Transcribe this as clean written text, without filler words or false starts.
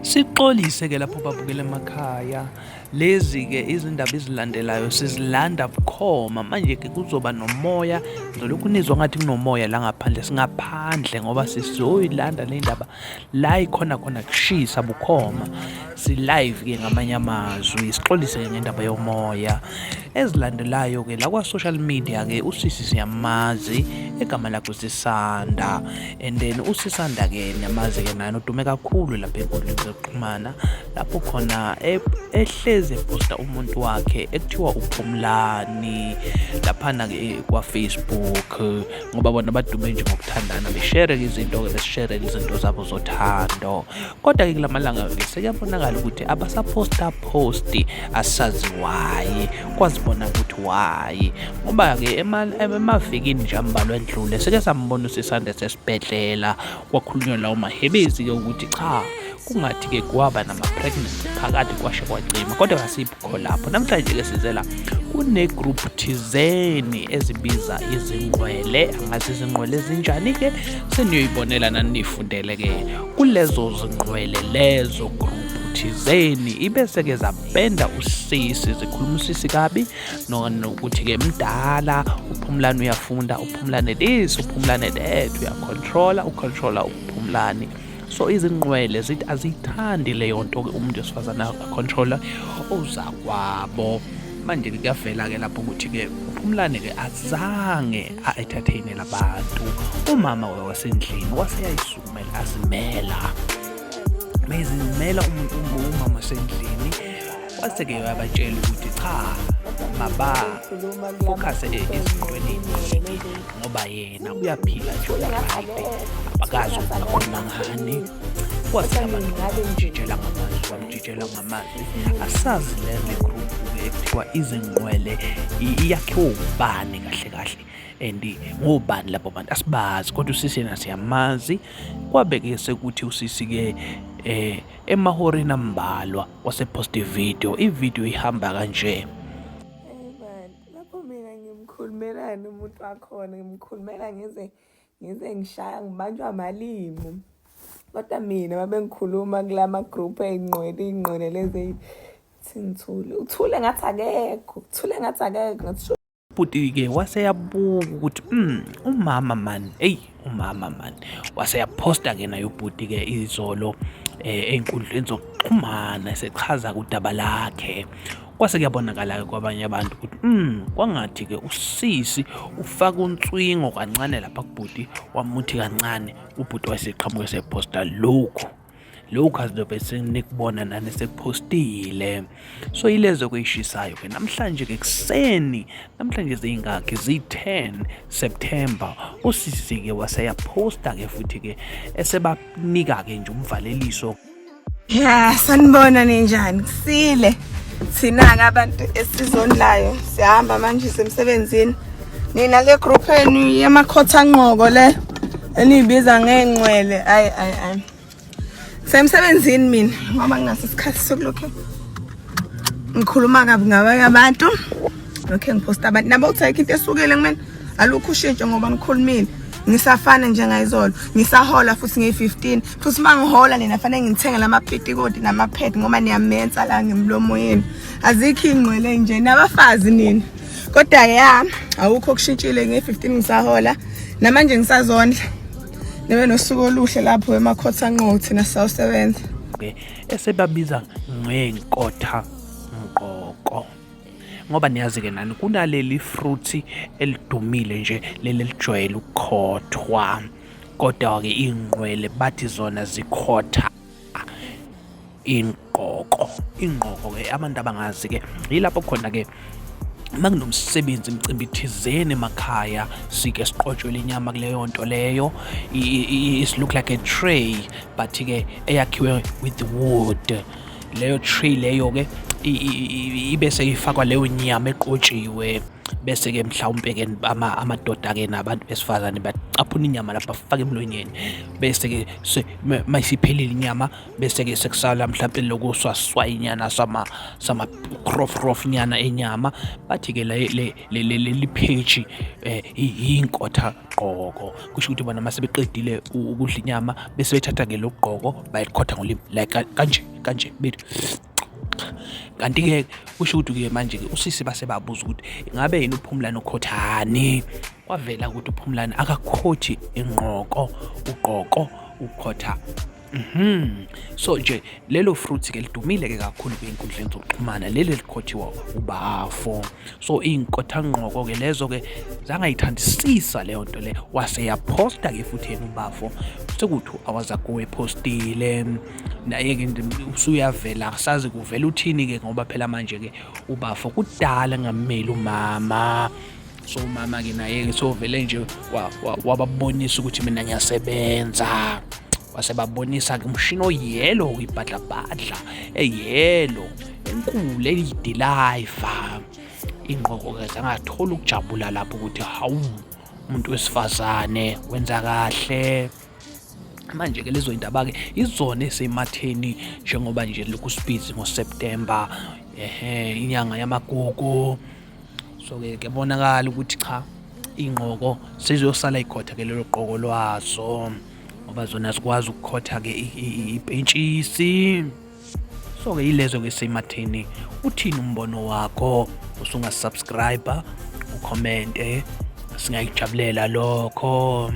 Sixolise ke lapho babukela emakhaya. Lezi ke izindaba ezilandelayo sizilanda bukhoma. Manje ke kuzoba nomoya, nilokhu nizwa ngathi kunomoya la ngaphandle. Singaphandle ngoba sizoyilanda le ndaba la ikhona khona kushisa bukhoma. Si-live ke ngamanye amazwi. Sixolise ke ngendaba yomoya. Ezilandelayo ke la kwa-social media ke usisi siyamazi, egama lakhe uSisanda. And then uSisanda ke niyamazi ke nani, udume kakhulu lapha enkundleni zokuxhumana, lapho khona ehlezi eposta umuntu wakhe ekuthiwa uPhumlani laphana ke kwa-Facebook, ngoba bona badume nje ngokuthandana, beshere izinto ke, besisherele izinto zabo zothando. Kodwa ke kulamalanga ke sekuyabonakala ukuthi abasaposta posti, asazi why, kwazibona ukuthi why, ngoba ke emavikini nje ambalwa endlule seke sambona uSisanda sesibhedlela, kwakhulunywa lawo mahebezi ke ukuthi cha, kungathi ke kwaba nama-pregnancy phakathi, kwashe kwacima, kodwa kasikho lapho namhlanje. Ke sizela kune-group thizeni ezibiza izingqwele, angazi izingqwele ezinjani ke, seniyoyibonela nani nifundele ke kulezo zingqwele lezo group thizeni. Ibese-ke zapenda usisi, zikhuluma usisi kabi, nokuthi-ke mdala uPhumlani, uyafunda uPhumlani, this uPhumlani, that uyacontrola, ucontrola uPhumlani. So izingqwele zithi aziyithandi leyo nto-ke, umuntu wesifazane acontrola ozakwabo. Manje-ke kuyavela-ke lapho ukuthi-ke uPhumlane-ke azange a-entertainele abantu, umama wasendlini waseyayisukumela, azimela, mezimela umuntu, umama wasendlini wase-ke uyabatshela ukuthi cha, maba-focus ezintweni ey'ningi, ngoba yena uyaphila nje, u-right, abakazi ukuthi bakhuluma ngani. Kwase abantu bamjijela ngamazwi, bamjijela ngamazwi. Asazi le group-ke ekuthiwa izingqwele iyakhiwe ubani kahle kahle and ngobani labo bantu, asibazi, kodwa usisi yena siyamazi. Kwabe-ke sekuthi usisi-ke emahoreni ambalwa wasepost ividiyo, ividiyo ihamba kanje. Hey man, lapho mina ngimkhulumelani umuntu wakhona, ngimkhulumela ngize ngishaya ngibanjwa amalimi. Kodwa mina uma bengikhuluma kulama group ey'ngqwele, iy'ngqwele lezi ethi ngithule, uthule ngathi akekho, uthule ngathi akekho, ngathi Bhuti-ke waseyabuka ukuthi umama man, eyi umama man, waseyaphosta-ke naye ubhuti-ke izolo ey'nkundleni zokuxhumana esechaza udaba lakhe. Kwase kuyabonakala-ke kwabanye abantu ukuthi kwangathi-ke usisi ufaka unswingo kancane lapha kubhuti, wamuthi kancane, ubhuti wayeseqhamuka esephosta lokhu lokhu azilobe senikubona nani sekuphostile. So yilezo kuyishisayo ke namhlanje ke kuseni, namhlanje ziyingakhi? Ziyi-10 September. Usisi ke waseyaphosta ke futhi ke esebanika ke nje umvaleliso. Ya, sanibona, ninjani? Kusile. Thina-ke abantu esizondlayo siyahamba manje semsebenzini. Nina le group yenu yamakhotha nqoko le eniyibiza ngey'ngqwele. Ayi ayi ayi. Semsebenzini mina ngoba nginaso isikhathi sokulokhu ngikhuluma kabi ngabanye abantu. Lokhu ngiphosta abantu. Nabo uthi ayikho into esukile kumina. Alukho ushintsho ngoba ngikhulumile. Ngisafana njengayizolo. Ngisahola futhi ngiyi-15. Futhi uma ngihola nina fanele ngithenge lamapitikoti namaphedi ngoba niyamensa la ngemlomo yenu. Azikho iy'ngqwele nje nabafazi nina. Kodwa ya, awukho okushintshile, nge-15 ngisahola. Namanje ngisazondla. Nibe nosuku oluhle lapho emakhotha nqo, thina sisawusebenza. Ke esebabiza ngey'nkotha nqoko, ngoba niyazi-ke nani kunaleli fruit elidumile nje leli elijwayele ukukhothwa, kodwa-ke iy'ngqwele bathi zona zikhotha ingqoko. Ingqoko-ke abantu abangazi-ke yilapho khona-ke uma kunomsebenzi, imicimbi thizeni emakhaya, sike siqotshwele inyama kuleyo nto leyo. It look like a tray, but ke eyakhiwe with wood. Leyo tray leyo ke Ibe seyifakwa leyo nyama eqotshiwe, bese-ke mhlawumpe-ke amadoda-ke nabantu besifazane bacaphuna inyama lapha bafake emlonyeni, bese-ke mayisiphelile inyama, bese-ke sekusala mhlampe lokhu swaswayinyana sama-krof nyana enyama. Bathi-ke leli pheji iyinkotha gqoko, kusho ukuthi bona mase beqedile ukudla inyama bese bethatha-ke lo gqoko bayikhotha ngolimi like kanje kanje bethi. Kanti-ke kusho ukuthi-ke manje-ke usisi base babuza ukuthi ingabe yena uPhumlani ukhothani, kwavela ukuthi uPhumlani akakhothi ingqoko, ugqoko ukhotha. So nje lelo fruit ke lidumile ke kakhulu kwinkundleni zokuxhumana, leli likhothiwa ubafo. So iy'nkothangqoko ke lezo ke zangayithandisisa leyo nto le, wase yaphosta ke futhi yena ubafo, sekuthi awazakuwe ephostile naye-ke usuyavela, asazi kuvela uthini ke, ngoba phela manje ke ubafo kudala ngameli umama. So umama ke naye-ke sovele nje wababonisa ukuthi mina ngiyasebenza, wasebabonisa-ke umshini oyelo, ibhadlabhadla eyelo enkulu eyidiliva ingqoko-ke, zangathola ukujabula lapho ukuthi hawu, umuntu wesifazane wenza kahle. Manje-ke lezo yindaba-ke izona esematheni njengoba nje lokhu sibhizi ngoSeptember, ehe, inyanga yamagugu. So-ke kuyabonakala ukuthi cha, iy'ngqoko seziyosala ikhotha ke lelo gqoko lwazo, ngoba zona zikwazi ukukhotha-ke ipentshisi. So-ke yilezo-ke sematheni. Uthini umbono wakho? Usungasubscribe, ukhomente, singayijabulela lokho.